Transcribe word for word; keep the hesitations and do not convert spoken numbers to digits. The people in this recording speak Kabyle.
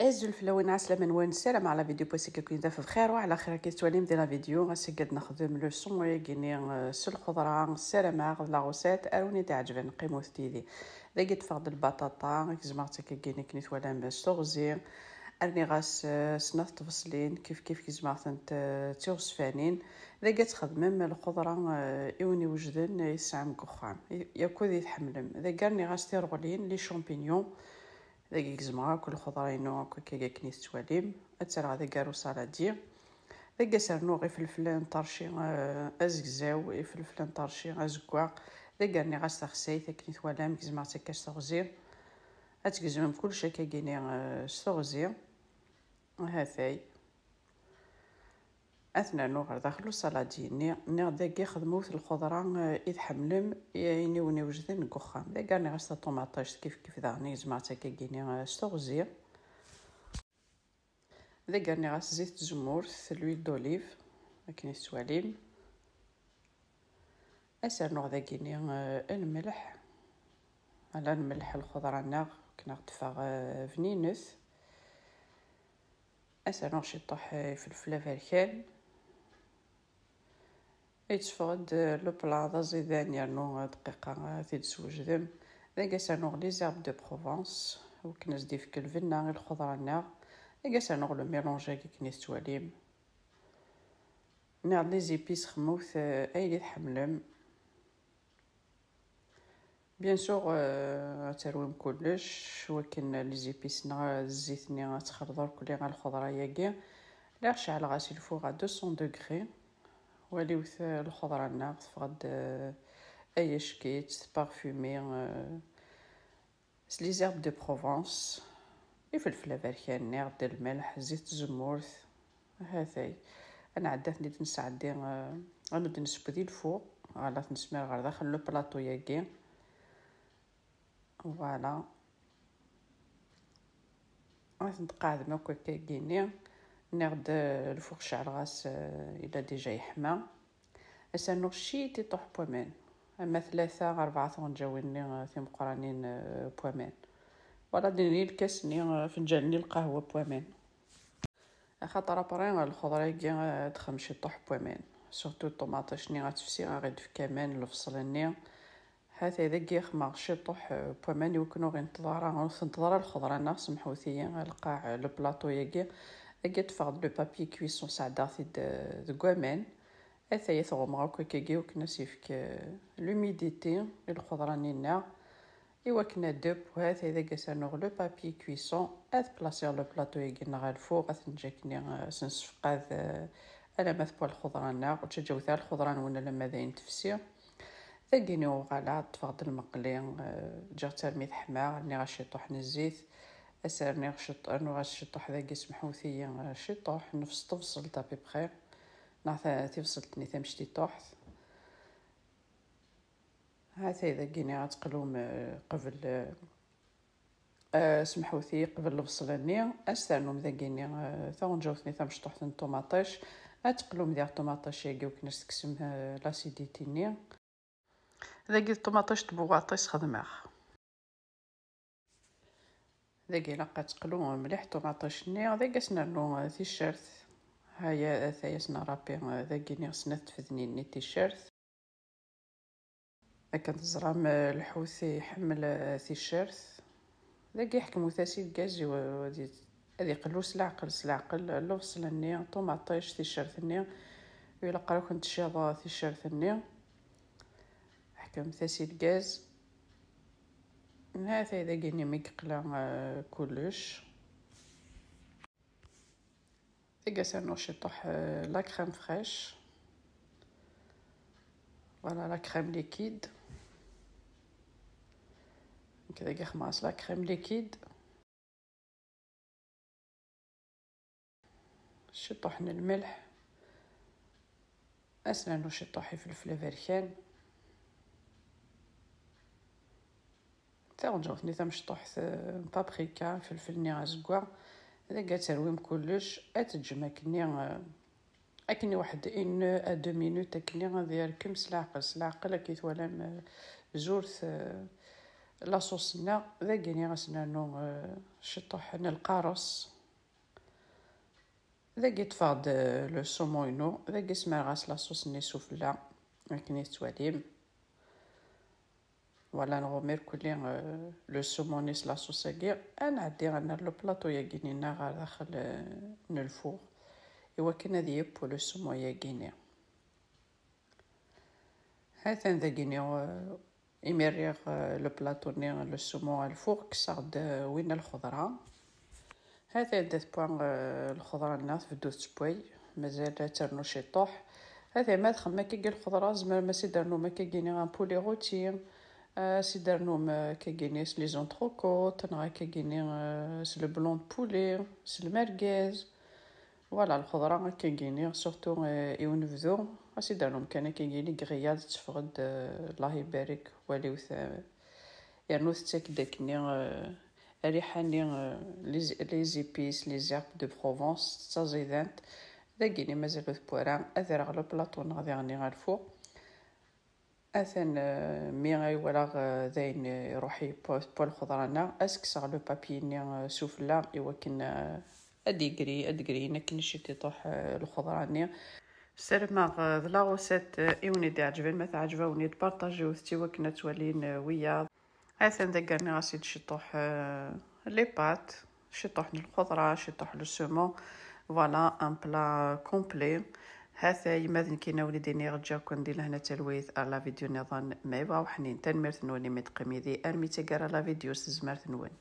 Azul fell-awen, ɛeslama-nwen, ssarameɣ la vidéo n wass-agi ad ken-taf bxir wa ɛla xir. Akka tettwalim di la vidéo, ass-agi ad nexdem le son-agi-ni, eh, s lxeḍra. Ssarameɣ d la recette ara wen-iɛeǧben, qqimet yid-i. Dagi ṭṭfeɣ-d lbaṭaṭa, gezmeɣ-tt akkagi-ni akken i twalam s teɣzi. Rniɣ-as, eh, snat tbeṣlin, kif kif gezmeɣ-tent, eh, d tiɣezfanin. Dagi ad txedmem lxeḍra, eh, i wen-iwejden i tesɛam deg uxxam, i, yakk ad tḥemmlem. Dagi rniɣ-as tireɣlin, les champignons. Dagi gezmeɣ akk lxeḍra-inu akk akka akken i tettwalim. Ad tt-rreɣ dagi ar usaladi. Dagi ad s-rnuɣ ifelfel n ṭerci, eh, azegzaw, ifelfel n ṭerci azeggaɣ. Dagi rniɣ-as taxsayt akken i twalam, gezmeɣ-tt akka s teɣzi. Ad tgezmem kullec akkagi-ni, eh, s teɣzi. Hatay. Ad t-nernu ɣer daxel usaladi-nni. Nniɣ-d dagi xedmut lxeḍra, eh, i tḥemmlem, i ayen i wen-iwejden deg uxxam. Dagi rniɣ-as taṭumaṭict kif kif daɣen i gezmeɣ-tt akkagi-ni, eh, s teɣzi. Dagi rniɣ-as zzit n tzemmurt, l'huile d'olive, akken i tettwalim. Ad s-rnuɣ dagi-ni, eh, lmelḥ. Ala, nmelḥ lxeḍra-nneɣ akken ad ɣ-d-teffeɣ, eh, bninet. Ad s-rnuɣ ciṭuḥ, eh, ifelfel aberkan. Yetteffeɣ-d, eh, le plat d aẓidan, yernu, eh, dqiqa, eh, ad t-id-swejdem. Dagi ad s-rnuɣ les herbes de Provence, akken ad s-d-yefk lbenna i lxeḍra-nneɣ. Dagi ad s-rnuɣ le mélange-agi akken i tettwalim. Nniɣ-d les épices, xemmut, eh, ayen i tḥemmlem. Bien sûr, eh, ad terwim kullec, wakken les épices neɣ zzit-nni ad txelḍ irkelli ɣer lxeḍra-agi. Lliɣ ceɛleɣ-as lfuɣ à deux cents degrés. Waliwt, eh, lxeḍra-nneɣ teffeɣ-d, eh, ay acek-itt, tparfumée, eh, s les herbes de Provence, ifelfel aberkan, nniɣ-d lmelḥ, zzit n tzemmurt. Hatay. Ad nɛeddi ad ten-id-nesɛeddi, eh, ad ned-nesseww di lfuq, ɣer la t-nesmir ɣer daxel le plateau-agi. Voilà. Ad ten-tqeɛdem akk akka-agi-ni. Nniɣ-d, eh, lfuq ceɛleɣ-as, eh, yella déjà yeḥma. Ad s-rnuɣ ciṭuḥ n waman, ama tlata, rebɛa tɣenǧawin-nni, eh, timeqqranin, eh, n waman. Voilà, din lkas-nni, eh, afenǧal-nni lqahwa n waman. Axaṭer après lxeḍra-agi, eh, ad txedm ciṭuḥ n waman. Surtout ṭumaṭic-nni ad tefsi, ad ɣ-d-tefk aman, lebṣel-nni. Hatay dagi xedmeɣ ciṭuḥ, eh, n waman i wakken ur ɣ-inṭeḍ ara, ur tenṭeḍ ara lxeḍra-nneɣ, semḥut-iyi, eh, lqaɛ, eh, le plateau-agi. Dagi ṭṭfeɣ-d le papier cuisson, sɛeddaɣ-t-id, eh, deg waman. Ataya tɣummeɣ akk akkagi, wakken ad s-yefk, eh, l'humidité i lxeḍra-nni-nneɣ. I wakken ad deb, hatay dagi ad s-rnuɣ le papier cuisson, ad plaṣiɣ le plateau-agi-nneɣ ɣer lfuq, ad t-neǧǧ akken, eh, s-nessefqad, eh, alamma tewwa lxeḍra-nneɣ. Ur ttaǧǧawet ara lxeḍra-nwen alamma d ayen tefsi. Dagi-ni uɣaleɣ ṭṭfeɣ-d lmeqli, eh, ǧǧiɣ-tt armi teḥma, rniɣ-as ciṭuḥ n zzit, ad s-rniɣ ciṭ-, rnuɣ-as ciṭuḥ dagi, semḥut-iyi, eh, ciṭuḥ, nefs tebṣelt à peu près, neɣ ta-, tibṣelt-nni tamectituḥt. Hatay dagi-ni ad teqlum, eh, qbel, eh, eh, semḥut-iyi, qbel lebṣel-nni, ad s-ternum dagi-ni, eh, taɣenǧawt-nni tamecṭuḥt n ṭumaṭic, ad teqlum diɣ ṭumaṭic-agi, wakken ad s-teksem, eh, l'acidité-nni. Dagi d ṭumaṭic n tbuwaṭ i s-xedmeɣ. Dagi ilaq ad teqlu mliḥ ṭumaṭic-nni, dagi ad s-nernu, eh, ticcert. Haya, ataya ad s-nrapi, eh, dagi-ni snat tfednin-nni ticcert. Akken teẓram, eh, lḥut iḥemmel, eh, ticcert. Dagi ḥekmut-as i lgaz, i wa-, ad i-, ad iqellu s leɛqel, s leɛqel, lebṣel-nni, ṭumaṭic, ticcert-nni. Ilaq ara kent-tciḍ ticcert-nni. Ḥekmet-as i lgaz. Hatay dagi-ni mi yeqla, eh, kullec. Dagi ad s-rnuɣ ciṭuḥ, eh, la crème fraîche. Voilà, la crème liquide. Nekk dagi xedmeɣ-as la crème liquide. Ciṭuḥ n lmelḥ. Ad s-nernu ciṭuḥ ifelfel aberkan. Taɣenǧawt-nni tamecṭuḥt, eh, paprika, ifelfel-nni azeggaɣ. Dagi ad terwim kullec, ad teǧǧem akkenni, eh, akken i waḥed une à deux minutes akkenni ad yerkem s leɛqel, s leɛqel, akka i twalam, eh, zurt, eh, La sauce-nneɣ, dagi-nni ad s-nernu, eh, ciṭuḥ n lqares. Dagi ṭṭfeɣ-d, eh, le saumon-inu, dagi smerɣeɣ-as la sauce-nni sufella, akken i tettwalim. Voilà, nɣumir kulli, eh, le saumon-is la sauce-agi. Ad nɛeddi ad nerr le plateau-yagi-nni ɣer daxel, eh, n lfuɣ, iwakken ad yeww le saumon-yagi-nni. Ha-t-an dagi-nni, eh, imi rriɣ, eh, le plateau-nni, le saumon ɣer lfuɣ, kkseɣ-d, eh, win n lxeḍra. Ha-t-an dat point, eh, lxeḍra-nneɣ tbeddu tettewway, mazal ad ternu ciṭuḥ. Ha-t-an ma txemmem akkagi lxeḍra, tzemrem ad s-id-ternum akkagi-nni un poulet rôti, eh, ad s-id-ternum, eh, akkagi-nni s les entrecôtes, neɣ akkagi-nni, eh, s le blanc de poulet, s le merguez. Voilà, lxeḍra akkagi-nni, surtout, eh, i unebdu, ad s-id-ternum kan akkagi-nni grillade, teffeɣ-d, eh, Allah ibarek, waliwet, eh, yernu tettak-d akkenni, eh, rriḥa-nni, eh, les, les épices, les herbes de Provence, d taẓidant. Dagi-nni mazal ur tewwi ara, ad rreɣ le plateau-nneɣ diɣenni ɣer lfuq. Atan, eh, mi ay walaɣ, eh, dayen iruḥ yewwa lxeḍra-nneɣ, ad s-kkseɣ le papier-nni, eh, sufella, iwakken, eh, ad d-yegri, ad d-griyin akken ciṭuḥ, eh, lxeḍra-nni. Ssarameɣ, eh, d la recette, eh, i wen-id-iɛeǧben. Ma teɛǧeb-awen-id, partagiwet-tt iwakken ad twalin, eh, wiyaḍ. Atan dagi rniɣ-as-id ciṭuḥ, eh, les pâtes, ciṭuḥ n lxeḍra, ciṭuḥ le saumon. Voilà un plat complet. Ha-t-ay, ma d nekkini a wen-id-iniɣ ǧǧiɣ-ken di lehna d talwit ar la vidéo nniḍen ma yebɣa uḥnin. Tanemmirt-nwen imi d-teqqim yid-i armi d taggara la vidéo s tezmert-nwen.